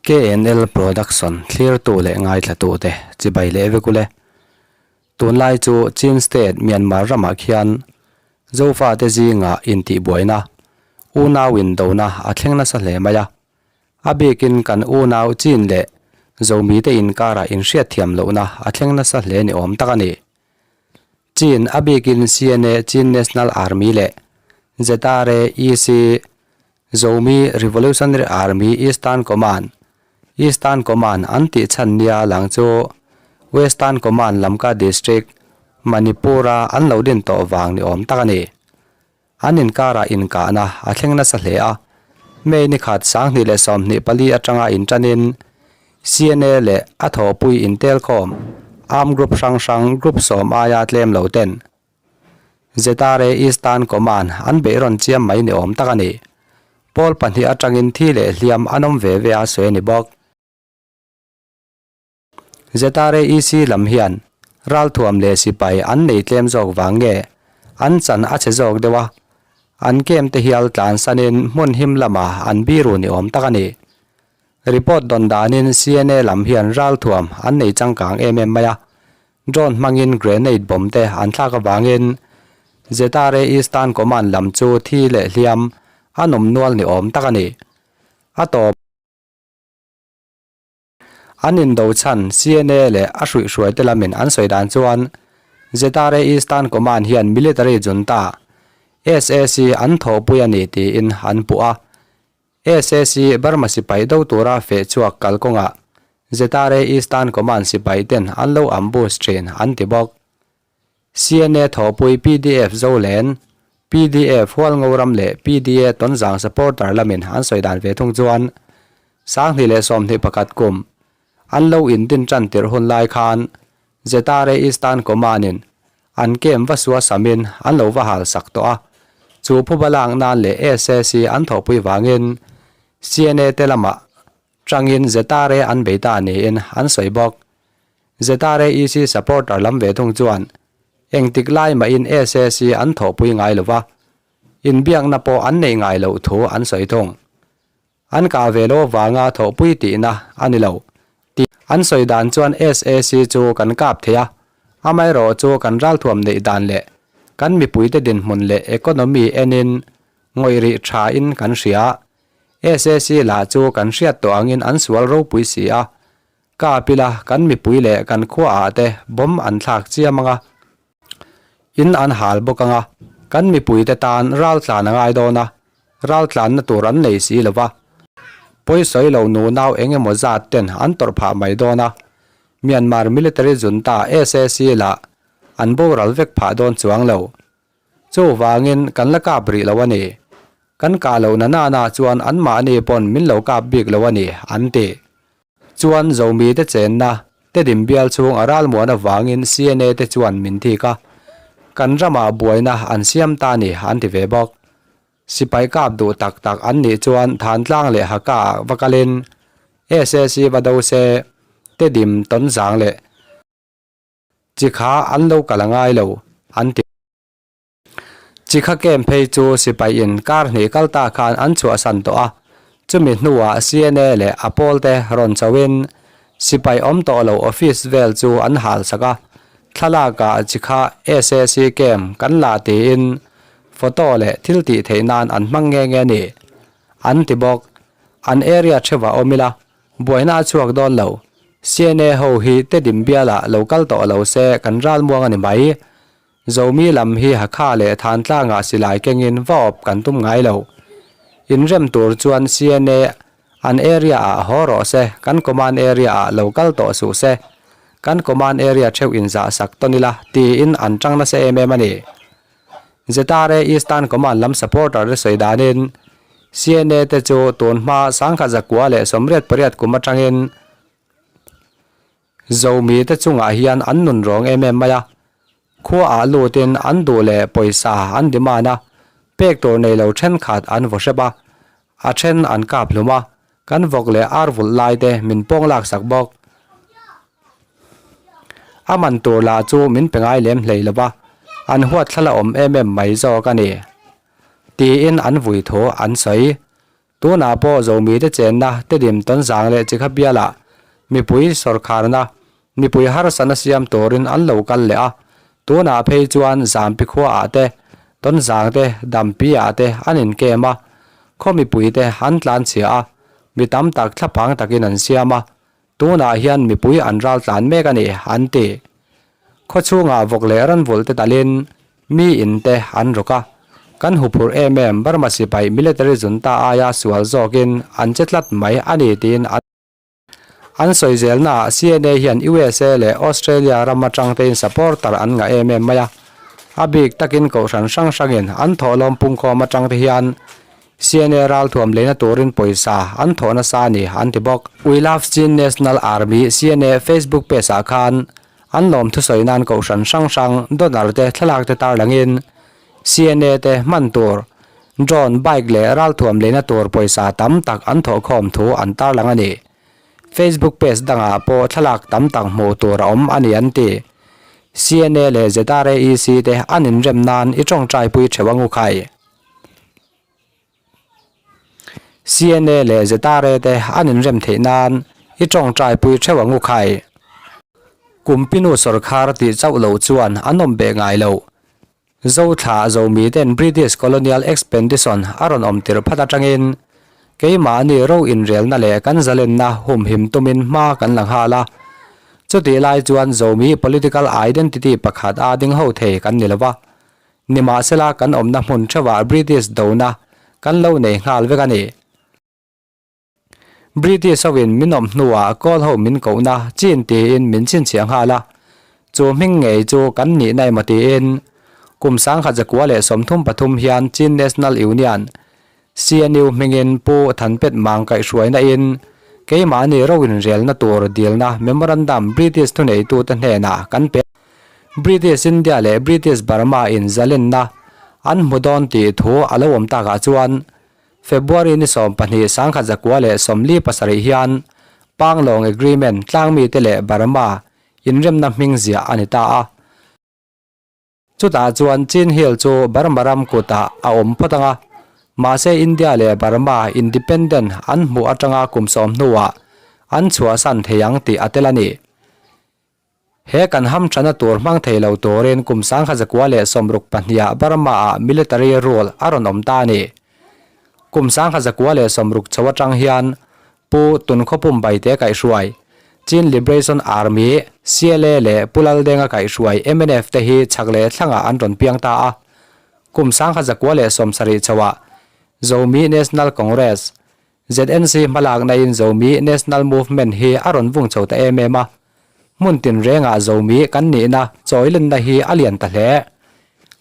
KNL Production thlirtu leh ngaithlatute chibai leh vek ule. Tunlai chu Chin State Myanmar ramah khian Zofate zingah intihbuaina, unau indona a thleng nasa hle mai a. A bikin kan unau Chin leh Zomite inkarah inhriatthiam lohna a thleng nasa hle ni awm tak a ni. Chin, a bikin CNA, Chin National Army leh ZRA, EC, Zomi Revolutionary Army Eastern Command, Eastern Command an tih chhan nia lang chu Western Command Lamka District, Manipur-a an lo din tawh vang ni awm tak a ni. An inkarah inkahna a thleng nasa hle a, May ni khat 2024 atanga inṭanin CNA leh a thawhpui intelkhawm armed group hrang hrang group sawm aia tlem lo ten ZRA Eastern Command an beih rawn chiam mai ni awm tak a ni. Pawl pahnih atangin thi leh hliam an awm ve ve a sawi a ni bawk. ZRA EC lam hian ralthuam leh sipai an nei tlem zawk vang nge an chan a chhe zawk deuh a, an kem te hial tlansanin hmun him lamah an biru ni awm tak a ni. Report dawn danin CNA lam hian ralthuam an nei changkang em em mai a, Drone hmangin grenade bomb te an thlak avangin ZRA Eastern Command lam chu thi leh hliam a nawm nual ni awm tak a ni. A tawp. An indo chhan CNA leh a hruihhruai te lamin an sawi dan chuan ZRA Eastern Command hian military junta SAC an thawhpui a ni tiin an puh a. SAC Burma sipai do tura feh chhuak kalkawngah ZRA Eastern Command sipai ten an lo ambush thin an ti bawk. CNA thawhpui pdf Zolen, pdf Hualngoram leh pda Tonzang supporter lamin an sawi dan ve thung chuan 2021 kum an lo indin tan tirh hun lai khan ZRA Eastern Command in An kem va sua samin an lo va hal sak tawh a, chu phuba lak nan leh SAC an thawhpui vangin CNA te lamah tangin ZRA an bei ta niin an sawi bawk. ZRA EC supporter lam ve thung chuan engtik lai mahin SAC an thawhpui ngai lo va, inbiakna pawh an neih ngai loh thu an sawi thung. An kah ve lo avanga thawhpui tihna a ni lo tih an sawi dan chuan SAC chu kan kap thei a, amaherawh chu kan ralthuam neih dan leh kan mipuite dinhmun leh economy enin ngawih rih thain kan hria. SAC lah chu kan hriat tawh angin an sual ropui si a, kap ila kan mipui leh kan khuaah te bomb an thlak chiam ang a, In an hal bawk ang a, kan mipuite tan raltlan a ngai dawn a, raltlanna tur an nei si lo va. Pawisawi lo nunau eng emaw zat ten an tawrh phah mai dawn a, Myanmar military junta SAC lah an boral vek phah dawn chuang lo. Chuvangin kan la kap rih lo a ni. Kan kah loh na nana chuan anmahni pawn min lo kap bik lo a ni, an ti. Chuan Zomi te chenna te dinbial chhung a ralmuan avangin CNA te chuan min thik a, kan ramah buaina an siam ta ni an ti ve bawk. Sipai kap duh tak tak an nih chuan Thantlang leh Haka ah va kalin SAC va do se te dim tawn zang leh chi kha an lo kal a ngai lo an ti. Chikha camp phei chu sipai in kar hnih kal ta khan an chhuahsan tawh a, chumi hnuah CNA leh a pawl te rawn chhoin sipai awm tawh lo office vel chu an hal sak a, thlalak ah chikha SAC camp kan la tiin photo leh thil tih theih nan an hmang nghe nghe a ni an ti bawk. An area theuhah awm ila buaina a chhuak dawn lo, CNA ho hi Tedim bialah lo kal tawh lo se kan ralmuang a ni mai. Zomi lam hi Hakha leh Thantlangah silai kengin va awp kan tum ngai lo. Inrem tur chuan CNA an area ah haw rawh se, kan command area ah lo kal tawh suh se, kan command area theuh inzah sak tawn ila tiin an tang nasa em em a ni. ZRA Eastern Command lam supporter te sawi danin CNA te chu tun hma 1988 kum atangin Zomi te chungah hian an nun rawng em em mai a, khuaah lutin an duh leh pawisa an demand a, pek tur nei lo thenkhat an vaw hrep a, a then an kap hlum a, kan vawk leh ar vulh lai te min pawng lak sak bawk. A man tur lah chu min pe ngai lem hlei lo va, an huat thla la awm em em mai zawk a ni, tiin an vui thu an sawi. Tunah pawh Zomite chenna Tedim Tonzang leh Chikhabialah mipui sawrkharna mipui harsatna siam turin an lo kal leh a, tunah phei chuan Zampi khuaah te, Tonzang te, Dampi-ah te an inkem a, khaw mipui te an tlanchhia a, mi tam tak thlaphang takin an siam a, tunah hian mipui an ral tlan mek a ni, an ti. Khaw chhungah vawk leh ranvulh te talin mi in te an rawk a, kan huphurh em em Burma sipai military junta aia sual zawkin an che tlat mai a ni tiin an An sawi zelnaah CNA hian USA leh Australia ram atang tein supporter an ngah em em mai a. A bik takin kohhran hrang hrangin an thawhlawm pungkhawm atang te hian CNA ralthuam leina turin pawisa an thawh nasa a ni an ti bawk. We Love Chin National Army, CNA, Facebook page ah khan an lawm thusawi nan kohhran hrang hrang donor te thlalak te tarlangin CNA te hman tur, drone, bike leh ralthuam leina tur pawisa tam tak an thawhkhawm thu an tarlang a ni. Facebook page dangah pawh thlalak tam tak hmuh tur a awm a ni an ti. CNA leh ZRAEC te an inrem nan i tawngtaipui theuh ang u khai. CNA leh ZRA te an inrem theih nan i tawngtaipui theuh ang u khai. Kumpinu sawrkhar tih chauh lo chuan an awm beh ngai loh. Zothla Zomi ten British Colonial Expedition a rawn awm tirh phat atangin keimahni ro inrelna leh kan zalenna humhim tumin hma kan la nghal a. Chutih lai chuan Zomi political identity pakhat a ding ho thei kan ni lova. Nimahsela kan awmna hmun theuhah British dona kan lo nei nghal vek a ni. British hoin min awm hnuah kawl ho min kohna chin tiin min chhinchhiah nghal a, chu hming ngei chu kan nihna emaw tiin kum 1933 hian Chin National Union, CNU, hmingin Pu Thanpet Mang kaihhruaina in keimahni ro inrelna tur dilna memorandum British thuneitute hnenah kan pe. British India leh British Burma in zalenna an hmu dawn tih thu a lo awm takah chuan February ni 12 1947 hian Panglong Agreement tlangmite leh Burma inremna hming ziah a ni ta a. Chutah chuan Chin Hill chu Burma ram kutah a awm phawt ang a, mahse India leh Burma independent an hmuh atanga kum sawm hnuah an chhuahsan thei ang tih a tel a ni. He kan hamthana tur hmang thei lo turin kum 1962 ah Burma-ah military rule a rawn awm ta a ni. Kum 1960 chho atang hian Pu Tunkhawpum Baite kaihhruai, Chin Liberation Army, CLA, leh Pu Laldenga kaihhruai mnf te hi chhak leh thlangah an rawn piang ta a. Kum 1970 chhoah Zomi National Congress, ZNC hmalakna in Zomi National Movement hi a rawn vung chho ta em em a, hmun tinrengah Zomi kan nihna chawilenna hi a lian ta hle.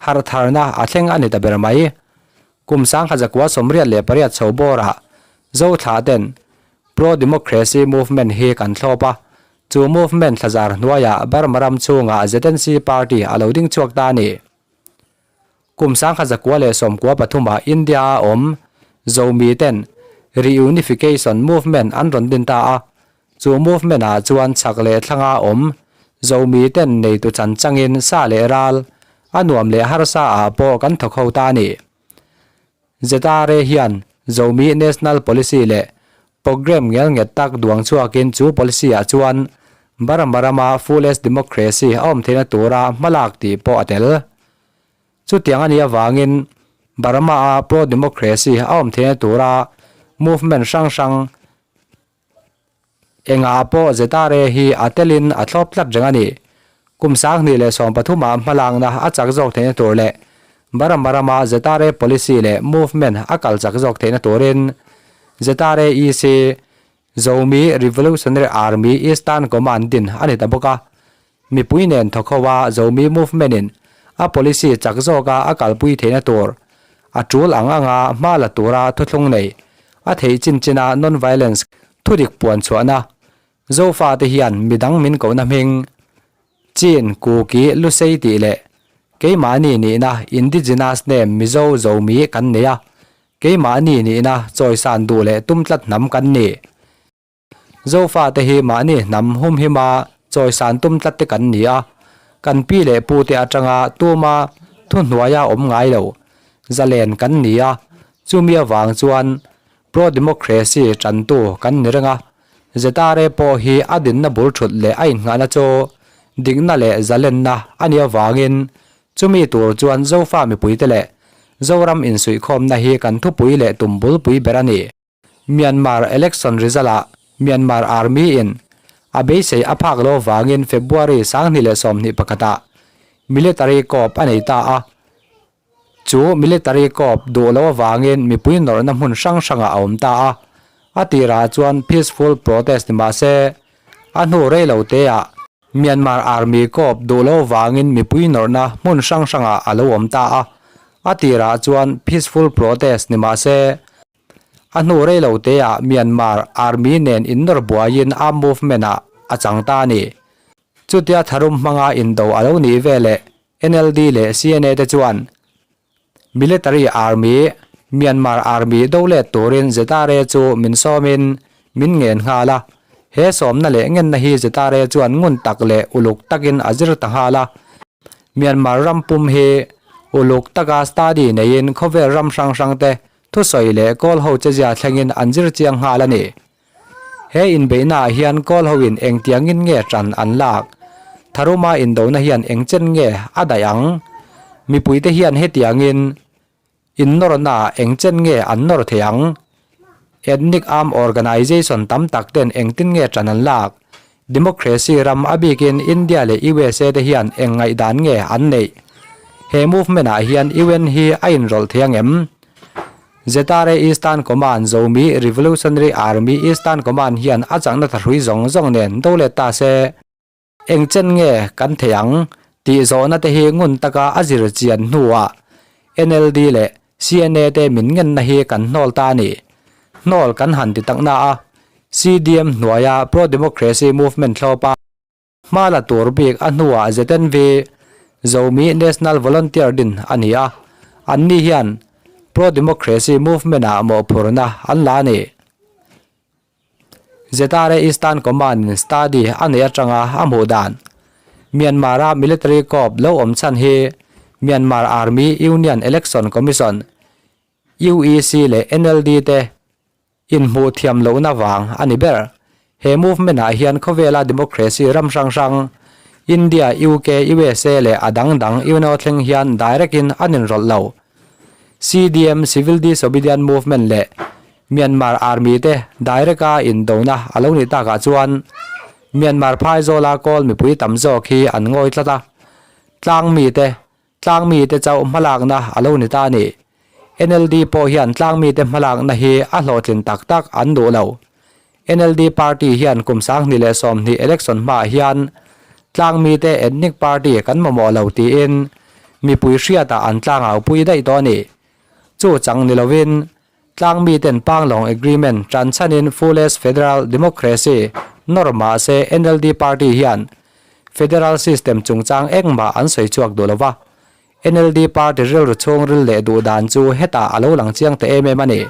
Harhtharna a thleng a ni ta ber mai. Kum 1988 chho bawrah Zothlah ten Pro-Democracy Movement hi kan thlawp a, chu movement thlazar hnuaiah Burma ram chhungah ZNC party a lo ding chhuak ta a ni. Kum 1993 ah India a awm Zomi ten Reunification Movement an rawn din ta a, chu movement ah chuan chhak leh thlanga awm Zomi ten neitu chan changin sa leh ral a nuam leh harsa ah pawh kan thawk ho ta a ni. ZRA hian Zomi National Policy leh Programme ngel nghet tak duang chhuakin chu policy ah chuan Burma rama full-age democracy a awm theihna tura hmalak tih pawh a tel. Chutiang a nih avangin Burma-a pro-democracy a awm theihna tura movement hrang hrang engah pawh ZRA hi a telin a thlawp tlat reng a ni. Kum 2013 ah hmalakna a chak zawk theihna tur leh Burma rama ZRA policy leh movement a kal chak zawk theihna turin ZRA EC Zomi Revolutionary Army Eastern Command din a ni ta bawk a. Mipui nen thawk ho a Zomi movement in a policy chak zawka a kalpui theihna tur a tul ang anga hma la tura thuthlung nei a theih chin china non-violence thudik puan chhuahna Zofa te hian midang min kohna hming Chin, Kuki, Lusei tih leh keimahni nihna indigenous name Mizo Zomi kan nei a, keimahni nihna chawisan duh leh tum tlat hnam kan ni. Zofa te hi mahni hnam humhima chawisan tum tlat te kan ni a, kan pi leh pu te atanga tuma thuhnuaia awm ngai lo, zalen kan ni a, chumi avang chuan. Pro-democracy tantu kan ni reng a, ZRA pawh hi a dinna bul thut leh a innghahna chu dikna leh zalenna a nih avangin chumi tur chuan Zofa mipuite leh Zoram insuihkhawmna hi kan thupui leh tum bulpui ber a ni. Myanmar election result-ah Myanmar Army-in a beisei a phak lo vangin February 2021-ah military coup a nei ta a. Chu military coup duh lo avangin mipui nawrhna hmun hrang hrangah a awm ta a. A tirah chuan peaceful protest ni mah se, a hnu rei lo teah Myanmar Army coup duh lo vangin mipui nawrhna hmun hrang hrangah a lo awm ta a. A tirah chuan peaceful protest ni mah se, A hnu rei lo teah Myanmar Army nen innawr buaiin armed movement-ah a chang ta a ni. Chutia tharum hmanga indo a lo nih veleh NLD leh CNA te chuan Military Army, Myanmar Army do let turin ZRA chu min sawmin min ngen nghal a. He sawmna leh ngenna hi ZRA chuan ngun tak leh uluk takin a zir ta nghal a. Myanmar ram pum hi uluk taka study neiin khawvel ram hrang hrang te Thusawi leh kawl ho che zia thlengin an zir chiang nghal a ni. He inbeihnaah hian kawl hoin engtiangin nge ṭan an lak? Tharuma indona hian engchen nge a daih ang? Mipuite hian hetiangin innawrnaah engchen nge an nawr thei ang? Ethnic armed organization tam tak ten engtin nge ṭan an lak? Democracy ram a bikin India leh usa te hian eng ngaihdan nge an neih? He movement ah hian un hi a inrawlh thei ang em? ZRA Eastern Command Zomi Revolutionary Army Eastern Command hian a chakna thahrui zawng zawng nen do let ta se, eng chen nge kan thei ang tih zawhna te hi ngun taka a zir chian hnuah NLD leh CNA te min ngenna hi kan hnawl ta a ni. Hnawl kan han ti takna a, CDM hnuaia pro-democracy movement thlawpa hma la tur bik a hnuah ZNV, Zomi National Volunteer din a ni a, anni hian pro-democracy movement-ah mawhphurhna an la a ni. ZRA Eastern Command in study a neih atanga a hmuh dan. Myanmar-a military coup lo awm chhan hi Myanmar Army Union Election Commission, UEC, leh NLD te inhmuh thiam lohna vang a ni ber. He movement-ah hian khawvela democracy ram hrang hrang, India, UK, usa leh a dang dang UNO thleng hian direct-in an inrawlh lo. CDM, Civil Disobedient Movement, leh Myanmar Army te direct a indona a lo nih takah chuan Myanmar phaizawla kawl mipui tam zawk hi an ngawi tlat a, tlang mite tlang mite chauh hmalakna a lo ni ta a ni. NLD pawh hian tlang mite hmalakna hi a hlawhtlin tak tak an duh lo. NLD party hian kum 2020 election hmaah hian tlang mite ethnic party kan mamawh lo tiin mipui hriatah an tlangau pui daih tawh a ni. Chu chang ni lovin Tlang miten Panglong Agreement tan chhanin Fullest Federal Democracy nawr mahse NLD party hian Federal System chungchang engmah an sawi chhuak duh lova. NLD party rilru chhungril leh duh dan chu hetah a lo lang chiang ta em em a ni.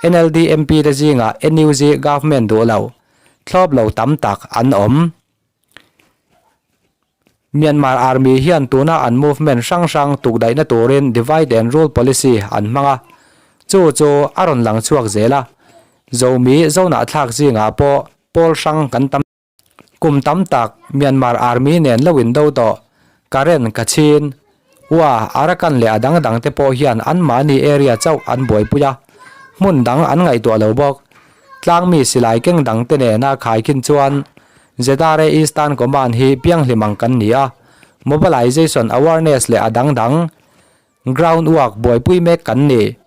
NLD MP te zingah NUG government duh lo, thlawp lo tam tak an awm. Myanmar Army hian tuna an movement hrang hrang tukdaihna turin divide and rule policy an hmang a, chu chu a rawn lang chhuak zel a. Zomi Zonahthlak zingah pawh pawl hrang kan tam. Kum tam tak Myanmar Army nen lo indo tawh Karen, Kachin, Ua, Arakan leh a dang dang te pawh hian anmahni area chauh an buaipui a, hmun dang an ngaihtuah lo bawk. Tlangmi silai keng dang te nena khaikhin chuan ZRA Eastern Command hi pianghlim ang kan ni a, mobilization awareness leh a dang dang ground work buaipui mek kan ni.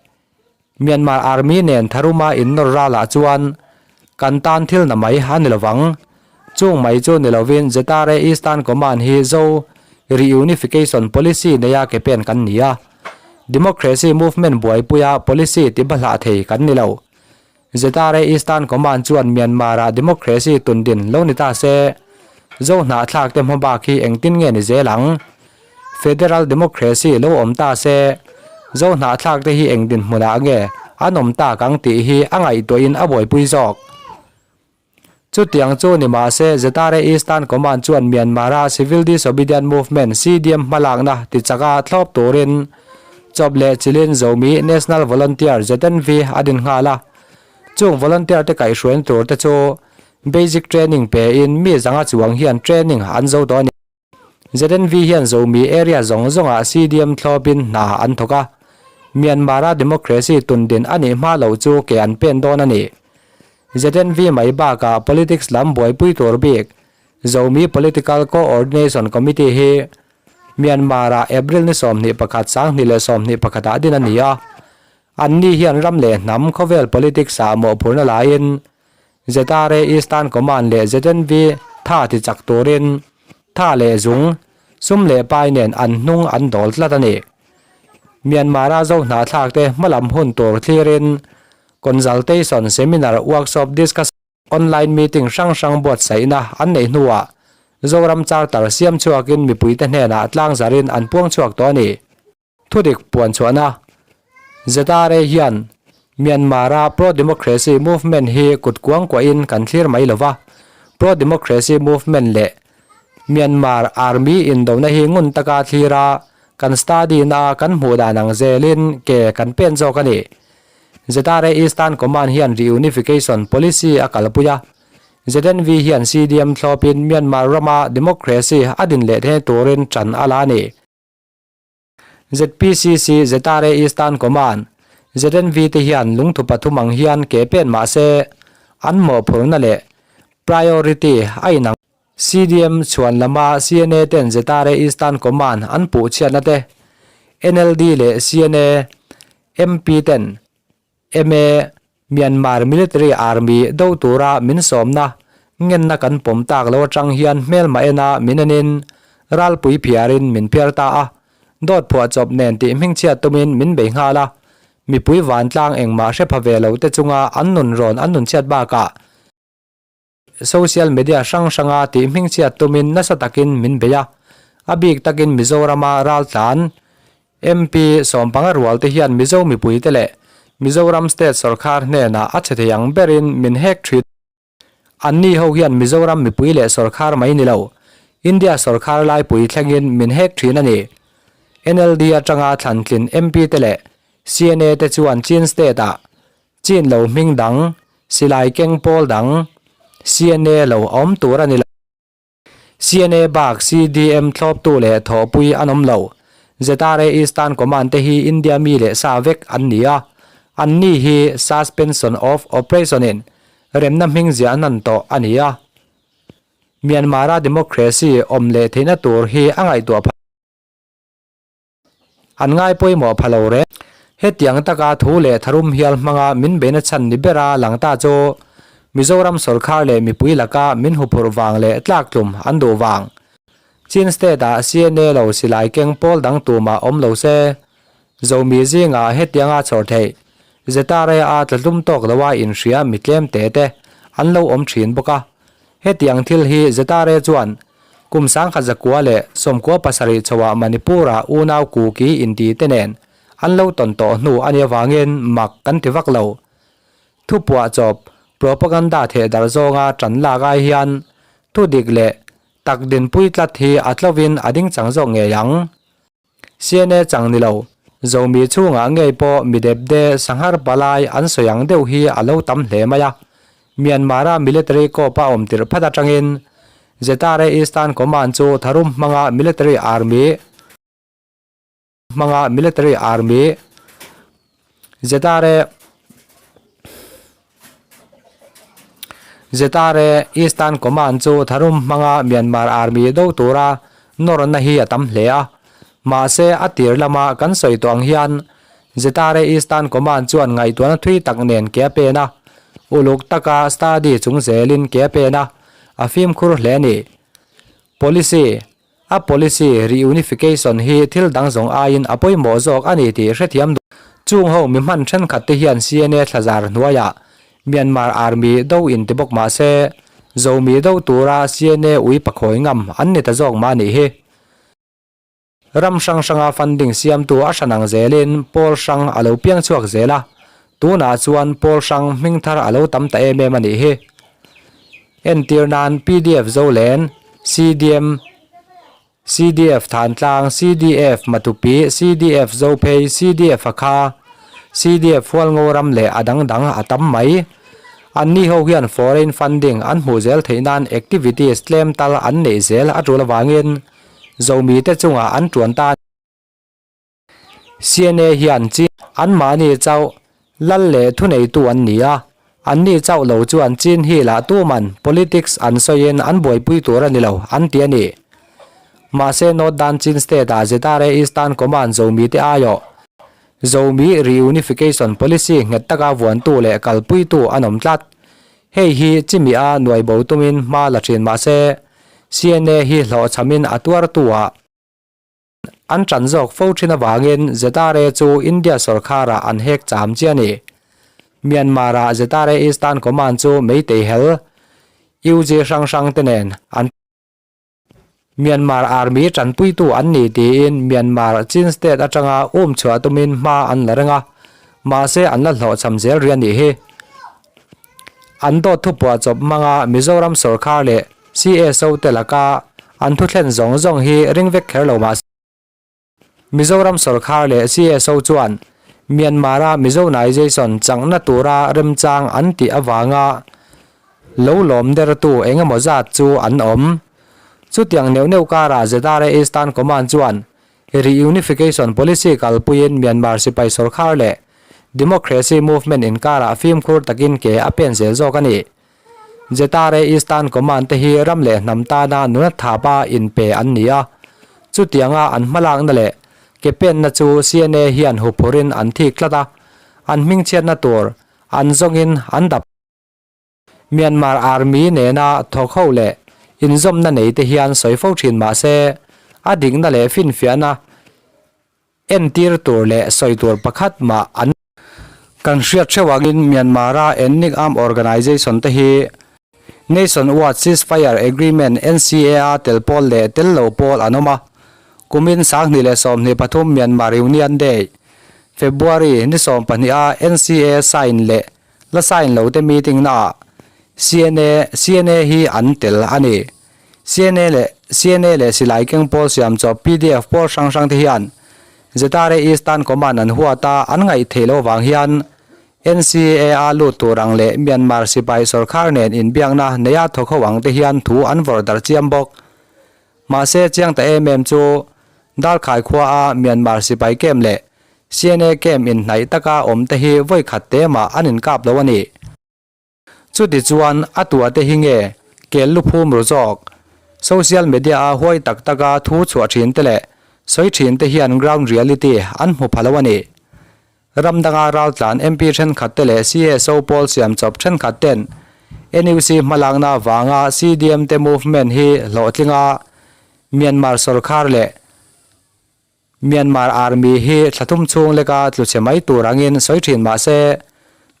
Myanmar Army nen tharuma innawr ralah chuan kan tan thil na mai a ni lovang. Chung mai chu ni lovin ZRA Eastern Command hi Zo Reunification Policy neia ke pen kan ni a. Democracy Movement buaipuia policy ti bahlah thei kan ni lo. ZRA Eastern Command chuan Myanmar-ah democracy tundin lo ni ta se, Zo hnahthlak te hmabak hi engtin nge ni zel ang? Federal democracy lo awm ta se, Zo hnahthlak te hi eng dinhmunah nge an awm tak ang tih hi a ngaihtuahin a buaipui zawk. Chutiang chu ni mah se, ZRA Eastern Command chuan Myanmar-a Civil Disobedient Movement, CDM, hmalakna tichaka thlawp turin chawp leh chilin Zomi National Volunteer, ZNV, a din nghal a. Chung volunteer te kaihhruaina tur te chu basic training pe in mi zanga chuang hian training an zo tawh a ni. ZNV hian Zomi area zawng zawngah CDM thlawpin hna an thawk a, Myanmar-a democracy tundin a nih hma loh chu ke an pen dawn a ni. ZNV mai bakah politics lam buaipui tur bik Zomi Political Co-ordination Committee hi Myanmar-ah April ni 21 2021 ah din a ni a. Anni hian ram leh hnam khawvel politics-ah mawhphurhna laiin ZRA Eastern Command leh ZNV tha ti chak turin tha leh zung, sum leh pai nen an hnung an dawl tlat a ni. Myanmar-a zo hnahthlak te hmalam hun tur thlirin consultation, seminar, workshop, discussion, online meeting hrang hrang buatsaihna an neih hnuah Zoram Charter siam chhuakin mipuite hnenah tlangzarin an puang chhuak tawh a ni. Thudik puan chhuahna ZRA hian Myanmar-a pro-democracy movement hi kut kuang kuahin kan thlir mai lova, pro-democracy movement leh Myanmar army indona hi ngun taka thlir a, kan study na kan hmuh dan ang zelin ke kan pen zawk a ni. ZRA Eastern Command hian reunification policy a kalpui a, ZNV hian CDM thlawpin Myanmar rama democracy a din leh theihna turin ṭan a la a ni. ZPCC, ZRA Eastern Command, ZNV te hian lungthu pathum ang hian ke pen mah se an mawhphurhna leh priority a inang. CDM chhuan lama CNA ten ZRA Eastern Command an puh chhiatna te, NLD leh CNA MP ten MA, Myanmar Military Army do tura min sawmna ngenna kan pawm tak lo atang hian hmelma ena min enin ralpui phiarin min phiar ta a, dawt phuahchawp nen tih hmingchhiat tumin min bei nghal a, mipui vantlang engmah hre pha ve lo te chunga an nun rawn an nun chhiat bakah Social media hrang hranga tih hmingchhiat tumin nasa takin min bei a, a bik takin Mizorama raltlan MP sawmpanga rual te hian Mizo mipuite leh Mizoram state sawrkhar hnenah a chhe thei ang berin min hek thin. Anni ho hian Mizoram mipui leh sawrkhar mai ni lo, India sawrkhar laipui thlengin min hek thin a ni. NLD atanga thlantlin MP te leh CNA te chuan Chin state-ah Chin lo hming dang, silai keng pawl dang, CNA lo a awm tur a ni lo. CNA bak CDM thlawptu leh thawhpui an awm lo. ZRA Eastern Command te hi India mi leh sa vek an ni a, anni hi Suspension of Operation in remna hming ziah hnan tawh a ni a. Myanmar-a democracy awm leh theihna tur hi a ngaihtuah phah. An ngai pawimawh pha lo reng. Hetiang taka thu leh tharum hial hmanga min beina chhan ni bera lang ta chu Mizoram sawrkhar leh mipui laka min huphurh vang leh tlaktlum an duh vang. Chin State-ah CNA lo silai keng pawl dang tumah awm lo se, Zomi zingah hetianga chhawr theih ZRA-a tlatlum tawk loa inhria mi tlem te te an lo awm thin bawk a. Hetiang thil hi ZRA chuan Kum 1997 chhoah Manipur-ah unau Kuki inti te nen an lo tawn tawh hnu a nih avangin mak kan ti vak lo. Thupuah chawp, propaganda theh darh zawnga ṭan lak ai hian thu dik leh tak dinpui tlat hi a tlovin a ding chang zawk ngei ang. CNA chang ni lo, Zomi chhungah ngei pawh mi depde sanghar palai an sawi ang deuh hi a lo tam hle mai a. Myanmar-a military corps a awm tirh phat atangin ZRA Eastern Command chu tharum hmanga military army hmanga military army ZRA ZRA Eastern Command chu tharum hmanga Myanmar Army do tura nawrna hi a tam hle a. Mahse, a tir lama kan sawi tawh ang hian ZRA Eastern Command chuan ngaihtuahna thui tak nen ke a pen a, uluk taka study chung zelin ke a pen a, a fimkhur hle a ni. Policy A policy reunification hi thil dang zawng aiin a pawimawh zawk a ni tih hrethiam duh. Chung ho mi hman thenkhat te hian CNA thlazar hnuaiah Myanmar Army do in ti bawk mah se, Zomi do tura CNA ui pakhawi ngam an ni ta zawk mah a nih hi. Ram hrang hranga funding siamtu a hran ang zelin pawl hrang a lo piang chhuak zel a, tunah chuan pawl hrang hming thar a lo tam ta em em a nih hi. Entir nan pdf Zolen, CDM, CDF Thantlang, CDF Matupi, CDF Zophei, CDF Hakha, CDF Hualngoram leh a dang dang a tam mai. Anni ho hian foreign funding an hmuh zel theih nan activities tlem tal an neih zel a tul avangin Zomite chungah an tuan ta a ni. CNA hian Chin anmahni chauh lal leh thuneitu an ni a, anni chauh lo chuan Chin hi lah tuman politics an sawiin an buaipui tur a ni lo an ti a ni. Mahse Northern Chin State-ah ZRA Eastern Command Zomite aiawh Zomi reunification policy nghet taka vuantu leh kalpuitu an awm tlat. Hei hi chimia nuai bo tumin hma la thin mah se, CNA hi hlawhchhamin a tuartu ah an tan zawk fo thin avangin ZRA chu India sawrkharah an hek cham chi a ni. Myanmar-ah ZRA Eastern Command chu Meitei hel UG hrang hrang te nen an Myanmar Army tanpuitu an ni tiin Myanmar Chin State atanga um chhuah tumin hma an la reng a, mahse an la hlawhchham zel rih a nih hi. An dawt thupuah chawp hmanga Mizoram sawrkhar leh CSO te laka an thuthlen zawng zawng hi ring vek kher lo mahse, Mizoram sawrkhar leh CSO chuan Myanmar-a Mizonization changna tura remchang an tih avanga lo lawm dertu eng emaw zat chu an awm. Chutiang neuh neuh karah ZRA Eastern Command chuan Reunification Policy kalpuiin Myanmar sipai sawrkhar leh Democracy Movement inkarah fimkhur takin ke a pen zel zawk a ni. Jetare Eastern Command te hi ram leh hnam tana nuna thapa inpe an ni a, chutianga an hmalakna leh ke penna chu CNA hian huphurin an thik tlat a, an hmingchhiatna tur an zawngin an dap. Myanmar Army nena thawk ho leh inzawmna nei te hian sawi fo thin mah se, a dikna leh finfiahna Entir tur leh sawi tur pakhat mah an. Kan hriat hreuh angin Myanmar-a Ethnic Armed Organization te hi Nation-wide Ceasefire Agreement, NCA, a tel pawl leh tel lo pawl an awm a. Kumin 2023 Myanmar Union Day, February ni 12 a NCA sign leh la sign lo te meeting naah CNA, CNA hi an tel a ni. CNA leh CNA leh silai keng pawl siam chawp pdf pawl hrang hrang te hian ZRA Eastern Command an huat a, an ngaih theih loh vang hian NCA a lut tur ang leh Myanmar sipai sawrkhar nen inbiakna neia thawk ho ang te hian thu an vawrh darh chiam bawk. Mahse chiang ta em em chu Darkhai khua a Myanmar sipai camp leh CNA camp inhnaih taka awm te hi vawi khat te mah an inkap lo a ni. Chuti chuan a tuahte hi nge kel luphum ru zawk? Social media-a huai tak taka thu chhuah thin te leh sawi thin te hian ground reality an hmu pha lo a ni. Ram danga raltlan MP thenkhat te leh CSO pawl siam chawp thenkhat ten NUC hmalakna avanga CDM te movement hi hlawhtlinga Myanmar sawrkhar leh Myanmar Army hi thla thum chhung leka tlu chhe mai tur angin sawi thin mah se,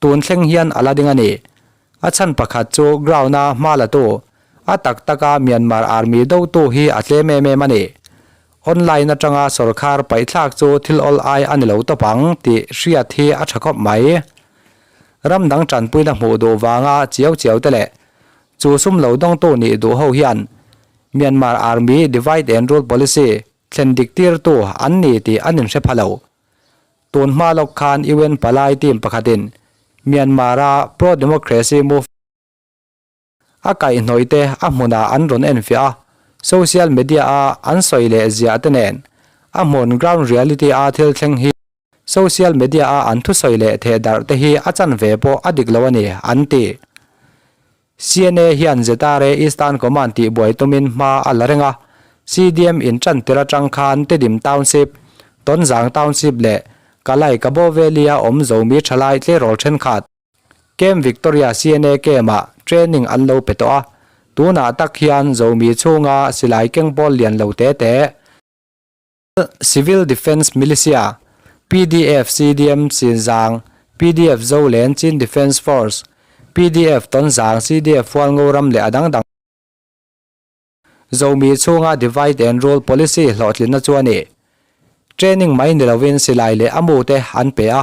tun thleng hian a la ding a ni. A chhan pakhat chu ground-a hma la tu, a tak taka Myanmar Army dotu hi a tlem em em a ni. Online atanga sawrkhar paihthlak chu thil awl ai a ni lo tawp ang tih hriat hi a tha khawp mai. Ram dang tanpuina hmuh duh vanga chiau chiau te leh chu sum lo dawngtu nih duh ho hian Myanmar Army divide and rule policy Thlen dik tirtu an ni tih an inhre pha lo. Tun hma lawk khan UN palai team pakhatin Myanmar-a pro-democracy movement a kaihhnawih te a hmunah an rawn enfiah a, social media-a an sawi leh ziah te nen a hmun ground reality-a thil thleng hi social media-a an thusawi leh thehdarh te hi a chanve pawh a dik lo a ni, an ti. CNA hian ZRA Eastern Command tihbuai tumin hma a la reng a, CDM in tan tir atang khan Tedim Township, Tonzang Township leh Kalay Kabo Valley-a awm Zomi thalai tleirawl thenkhat Camp Victoria CNA Camp-ah training an lo pe tawh a, tunah tak hian Zomi chhunga silai keng pawl lian lo te te, Civil Defence Militia, PDF CDM Chinzang, PDF Zolen Chin Defence Force, PDF Tonzang CDF Hualngoram leh a dang dang Zomi chhunga Divide and Rule Policy hlawhtlinna chu a ni. Training mai ni lovin silai leh a mute an pe a,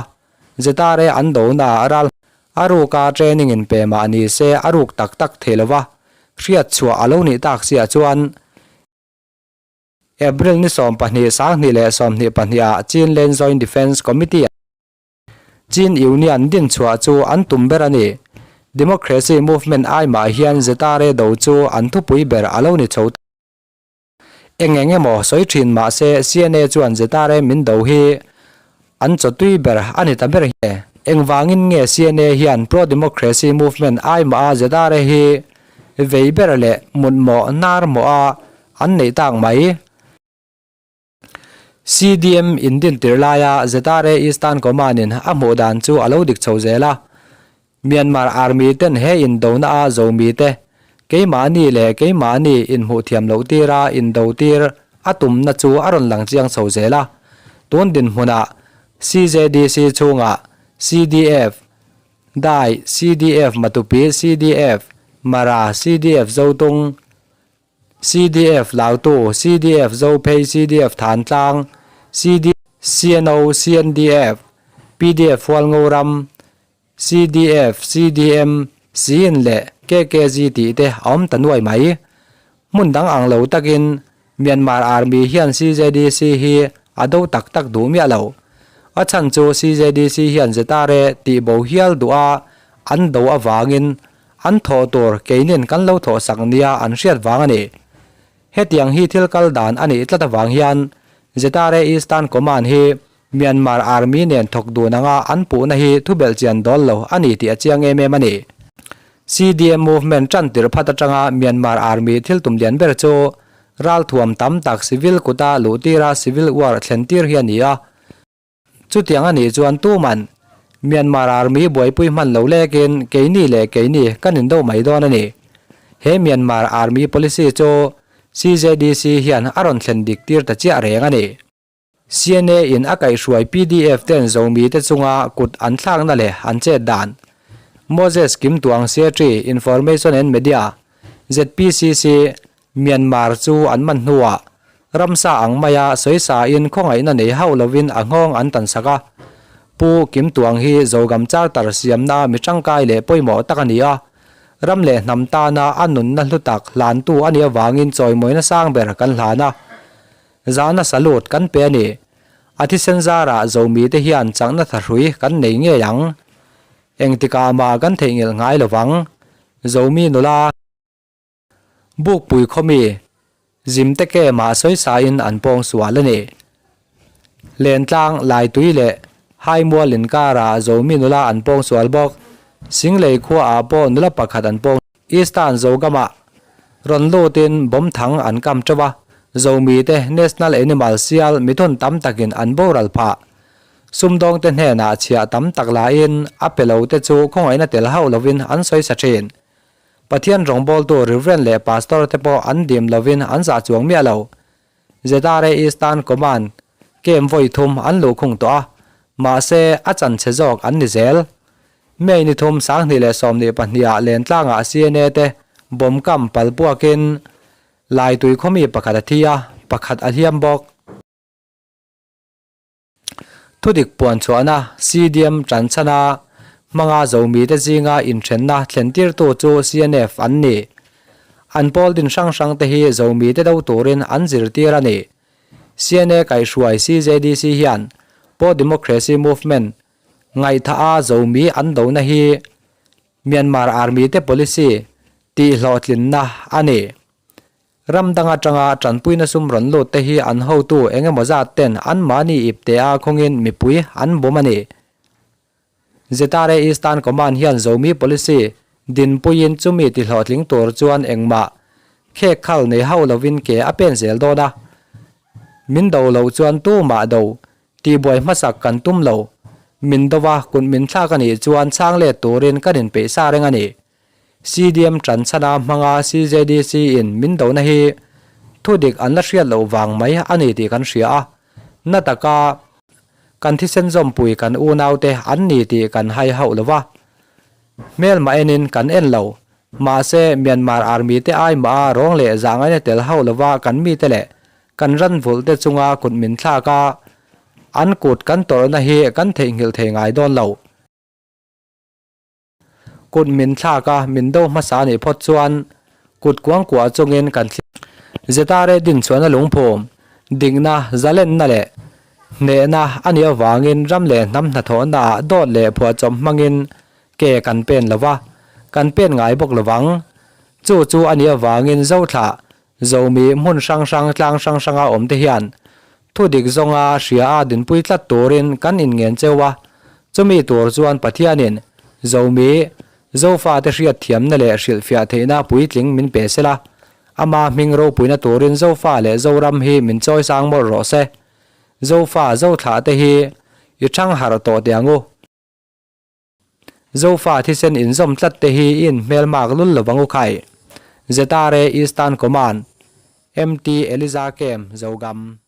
ZRA an dona a ral a ruka training in pe mah ni se a ruk tak tak thei lova, hriat chhuah a lo nih tak siah chuan, April ni 12 2022 ah Chinland Joint Defence Committee Chin Union din chhuah chu an tum ber a ni. Democracy movement ai mah hian ZRA do chu an thupui ber a lo ni chho ta. Eng eng emaw sawi thin mah se CNA chuan ZRA min do hi an chawtui ber a ni ta ber hi. Engvangin nge CNA hian pro-democracy movement ai mah a ZRA hi vei ber leh mutmawh hnar mawh a an neih tak mai? CDM indin tir laia ZRA Eastern Command-in a hmuh dan chu a lo dik chho zel a. Myanmar Army ten he indona a zomi te keimahni leh keimahni inhmuh thiam loh tira indo tir a tumna chu a rawn lang chiang chho zel a. Tun dinhmunah CJDC chhungah CDF, Dai, CDF Matupi, CDF, Mara, CDF Zotung, CDF Lautu, CDF Zophei, CDF Thantlang, CD, CNO, CNDF, PDF Hualngoram, CDF, CDM, Siin leh KKG tih te a awm ta nuai mai. Hmun dang ang lo takin Myanmar Army hian CJDC hi a do tak tak duh miah lo. A chhan chu CJDC hian ZRA tih bo hial duh a an do avangin An thawh tur keinin kan lo thawh sak nia an hriat vang a ni. Hetiang hi thil kal dan a nih tlat avang hian ZRA Eastern Command hi Myanmar Army nen thawk dun anga an puhna hi thubelh chian dawl lo a ni tih a chiang em em a ni. CDM movement tan tirh phat atanga Myanmar Army thil tum lian ber chu ralthuam tam tak civil kuta luh tira civil war thlen tir hi a ni a. Chutiang a nih chuan tuman Myanmar Army buaipui hman lo lekin keini leh keini kan indo mai dawn a ni. He Myanmar Army policy chu CJDC hian a rawn thlen dik tir ta chiah reng a ni. CNA in a kaihhruai PDF ten Zomi te chunga kut an thlakna leh an chet dan. Moses Kimtuang Seetri Information and Media, ZPCC, Myanmar chu an man hnuah ramsa ang maia sawisain khawngaihna nei hauh lovin a nghawng an tan sak a. Pu Kimtuang hi Zogam Charter siamna mi tangkai leh pawimawh tak a ni a. Ram leh hnam tana a nunna hlu tak hlantu a nih avangin chawimawina sang ber kan hlan a. Zahna salute kan pe a ni. A thisen zarah Zomite hian chakna thahrui kan nei ngei ang. Engtikah mah kan theihnghilh ngai lovang. Zomi nula. Bukpui khawmi Zimte Kema sawisain an pawng sual a ni. Lentlang, Laitui leh Haimual inkara Zomi nula an pawng sual bawk. Singlei khuaah pawh nula pakhat an pawng. Eastern Zogamah rawn lutin bomb thang an kam teuh a, Zomi te National Animal Sial mithun tam takin an boral phah. Sumdawngte hnenah chhiah tam tak lain a pe lo te chu khawngaihna tel hauh lovin an sawisa thin. Pathian rawngbawltu Reverend leh Pastor te pawh an dim lovin an zah chuang miah lo. ZRA Eastern Command camp vawi thum an luhkhung tawh a, mahse a chanchhe zawk an ni zel. May ni thum 2022 ah Lentlangah CNA te bomb kam pal puakin Laitui khawmi pakhat a thi a, pakhat a hliam bawk. Thudik puan chhuahna CDM tanchhana hmanga Zomite zinga inthenna thlentirtu chu CNF an ni. An pawl din hrang hrangte hi Zomite do turin an zirtir a ni. CNA kaihhruai CJDC hian Pro-Democracy Movement ngaihthaha Zomi an dona hi Myanmar Army te policy tihhlawhtlinna a ni. Ram dang atanga tanpuina sum rawn lut te hi an hotu eng emaw zat ten anmahni ipte a khawngin mipui an bum a ni. ZRA Eastern Command hian Zomi Policy dinpuiin chumi tihlawhtling tur chuan engmah khek khal nei hauh lovin ke a pen zel dawn a. Min do loh chuan tumah do tihbuai hmasak kan tum lo. Min dova kut min thlak a nih chuan chhang let turin kan inpeih sa reng a ni. CDM tanchhana hmanga CJDC in min dona hi thudik an la hriat loh vang mai a ni tih kan hria a, na taka kan thisen zawmpui kan unaute an ni tih kan hai hauh lo va. Hmelmah enin kan en lo, mahse Myanmar Army te ai mah a rawng leh zahngaina tel hauh lova kan mite leh kan ran vulh te chunga kut min thlak a, an kut kan tawrhna hi kan theihnghilh thei ngai dawn lo. Kut min thlak a, min do hmasa a nih phawt chuan kut kuang kuah chungin kan thlir. ZRA din chuan a lungphum, dikna, zalenna leh hnehna a nih avangin ram leh hnam hnathawhnaah dawt leh phuahchawp hmangin ke kan pen lo va. kan pen ngai bawk lovang. Chu chu a nih avangin Zothlah, Zomi hmun hrang hrang tlang hrang hranga awm te hian thu dik zawnga hria a dinpui tlat turin kan inngen cheu a, chumi tur chuan Pathianin Zomi, Zofate hriat thiamna leh hrilhfiah theihna puitling min pe sela, ama hming ropuina turin Zofa leh Zoram hi min chawi sang mawlh rawh se. Zofa, Zothlah te hi i thang harh tawh teh ang u. Zofa thisen inzawm tlat te hi i inhmelmak lul lo vang u khai. ZRA Eastern Command, MT Eliza Kem, Zogam.